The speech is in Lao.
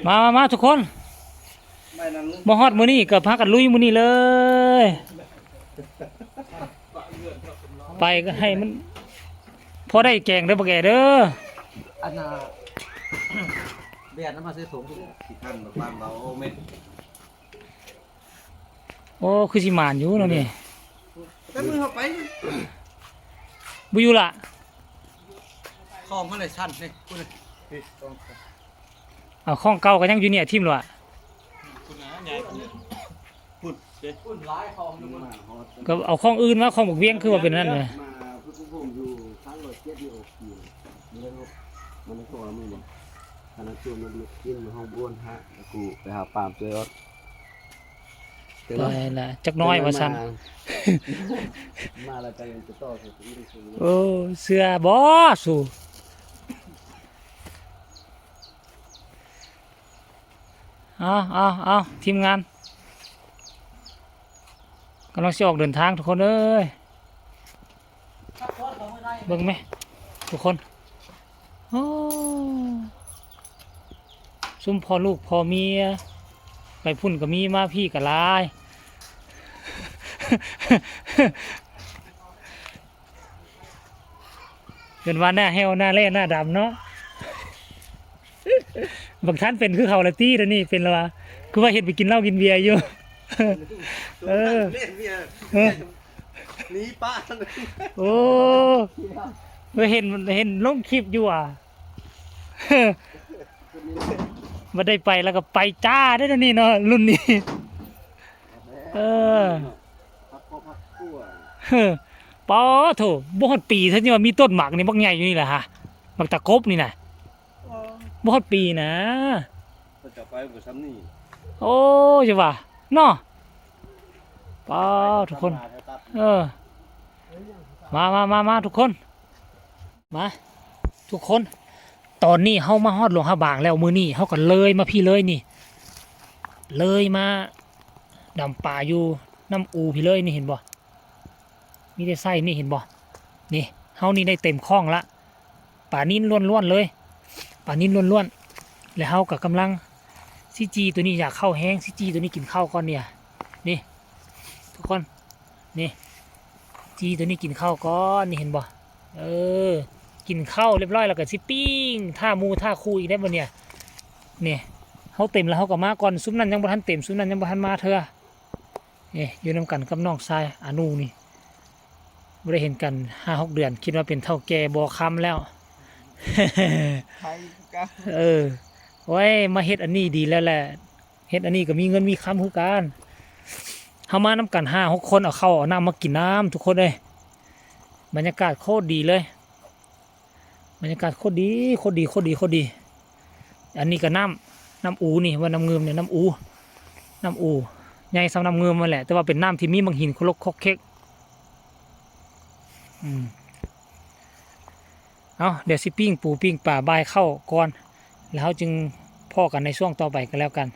ມາ ມາ ມາ ທຸກຄົນ ມາຮອດມື້ນີ້ກໍພາກັນລຸຍມື້ນີ້ເລີຍ ໄປກໍໃຫ້ມັນພໍໄດ້ແກງເດີ ບັກແອເດີ ອັນນ່າ ແບດນຳມາໃສ່ຖົງ ຂີ້ຄັນບັກບາງເບົາ ໂອ້ແມ່ນ ໂອ້ ຄືຊິໝານຢູ່ເນາະນີ້ ແຕ່ມື້ເຮົາໄປ ບໍ່ຢູ່ລະ ຂອງເຮົາໄດ້ຊັ້ນນີ້ ພຸ້ນ ເອົາຂອງເກົ່າກໍຍັງຢູ່ນີ້ ຖິ້ມແລ້ວ ພຸ້ນນະ ໃຫຍ່ພຸ້ນເດ້ ພຸ້ນເດ້ ພຸ້ນຫຼາຍຂອງຢູ່ພຸ້ນ ກໍເອົາຂອງອື່ນມາ ຂອງບັກວຽງຄືວ່າເປັນອັນນັ້ນແຫຼະ ມາພຸ້ນ ຢູ່ທາງຮ້ອຍເຈັດນີ້ ໂອເຄ ມັນກໍວ່າມື້ນີ້ ຂະໜາດຊວນມັນກິນຢູ່ຫ້ອງບວນຫາ ກູໄປຫາປາມເຈີອອດ ໄດ້ລະ ຈັກໜ້ອຍວ່າຊັ້ນ ມາ ມາແລ້ວກໍຍັງຈະຕໍ່ ໂອ້ ເຊື່ອບໍ່ສູ ເອົາ ເອົາ ເອົາ ທີມງານ ກຳລັງຊິອອກເດີນທາງທຸກຄົນເອີຍ ເບິ່ງແມະທຸກຄົນ ໂອ້ ຊຸມພໍ່ລູກພໍ່ເມຍ ໄປພຸ້ນກໍມີ ມາພີ້ກໍຫຼາຍ ເພິ່ນວ່າໜ້າແຫ້ວໜ້າແລ້ໜ້າດຳເນາະ ບັກທັນເປັນຄືເຂົາລະຕິດຽວນີ້ ເປັນລະວ່າ ຄືວ່າເຫັນໄປກິນເຫຼົ້າກິນເບຍຢູ່ ເອີ ເອີ ໜີປະ ໂອ້ ເອີ ເຫັນ ເຫັນລົງຄລິບຢູ່ວ່າ ບໍ່ໄດ້ໄປແລ້ວກໍໄປຈ້າເດ້ດຽວນີ້ເນາະ ລຸ້ນນີ້ ເອີ ປາໂທ ບໍ່ຮອດປີ ຊັ້ນຍັງວ່າມີຕົ້ນໝາກນີ້ບັກໃຫຍ່ຢູ່ນີ້ແຫຼະຫະ ໝາກຕາກົບນີ້ນະ ບໍ່ຮອດປີນະ ເພິ່ນຈະໄປບໍ່ຊ່ຳນີ້ ໂອ້ ຈະວ່າເນາະ ປາ ທຸກຄົນ ເອີ ມາ ມາ ມາ ມາ ທຸກຄົນ ມາ ທຸກຄົນ ຕອນນີ້ເຮົາມາຮອດຫຼວງພະບາງແລ້ວ ມື້ນີ້ເຮົາກໍເລີຍມາພີ້ເລີຍນີ້ ເລີຍມາດຳປາຢູ່ນ້ຳອູພີ້ເລີຍນີ້ ເຫັນບໍ່? ມີແຕ່ໄຊນີ້ ເຫັນບໍ່? ນີ້ ເຮົານີ້ໄດ້ເຕັມຂ້ອງລະ ປານິນລ້ວນໆເລີຍ ປານິນລ້ວນໆ ແລະເຮົາກໍກຳລັງຊິຈີ່ໂຕນີ້ ຢາກເຂົ້າແຮງ ຊິຈີ່ໂຕນີ້ກິນເຂົ້າກ່ອນນີ້ ນີ້ ທຸກຄົນ ນີ້ ຈີ່ໂຕນີ້ກິນເຂົ້າກ່ອນ ນີ້ ເຫັນບໍ່? ເອີ ກິນເຂົ້າລຽບຮ້ອຍແລ້ວກໍຊິປີ້ງ ຖ້າໝູ່ຖ້າຄູ່ອີກໄດ້ບໍ່ນີ້ ນີ້ ເຮົາເຕັມແລ້ວເຮົາກໍມາກ່ອນ ຊຸມນັ້ນຍັງບໍ່ທັນເຕັມ ຊຸມນັ້ນຍັງບໍ່ທັນມາເທື່ອ ນີ້ ຢູ່ນຳກັນກັບນ້ອງຊາຍອານູນີ້ ບໍ່ໄດ້ເຫັນກັນຫ້າຫົກເດືອນ ຄິດວ່າເປັນເຖົ້າແກ່ບໍ່ຄຳແລ້ວ ໄທຄືກັນ ເອີ ໂອ້ຍ ມາເຮັດອັນນີ້ດີແລ້ວແຫຼະ ເຮັດອັນນີ້ກໍມີເງິນມີຄຳຄືກັນ ເຮົາມານຳກັນຫ້າຫົກຄົນ ເອົາເຂົ້າເອົານ້ຳມາກິນນຳ ທຸກຄົນເອີຍ ບັນຍາກາດໂຄດດີເລີຍ ບັນຍາກາດໂຄດດີ ໂຄດດີ ໂຄດດີ ໂຄດດີ ອັນນີ້ກໍນ້ຳ ນ້ຳອູນີ້ ວ່ານ້ຳງື່ມນີ້ ນ້ຳອູ ນ້ຳອູ ໃຫຍ່ສ່ຳນ້ຳງື່ມຫັ້ນແຫຼະ ແຕ່ວ່າເປັນນ້ຳທີ່ມີໝາກຫີນຄົກຄົກເຄັກ ອືມ ເອົາ ດຽວຊິປີ້ງປູປີ້ງປາ ບ່າຍເຂົ້າກ່ອນ ແລ້ວເຮົາຈຶ່ງພໍ້ກັນໃນຊ່ວງຕໍ່ໄປກໍແລ້ວກັນ.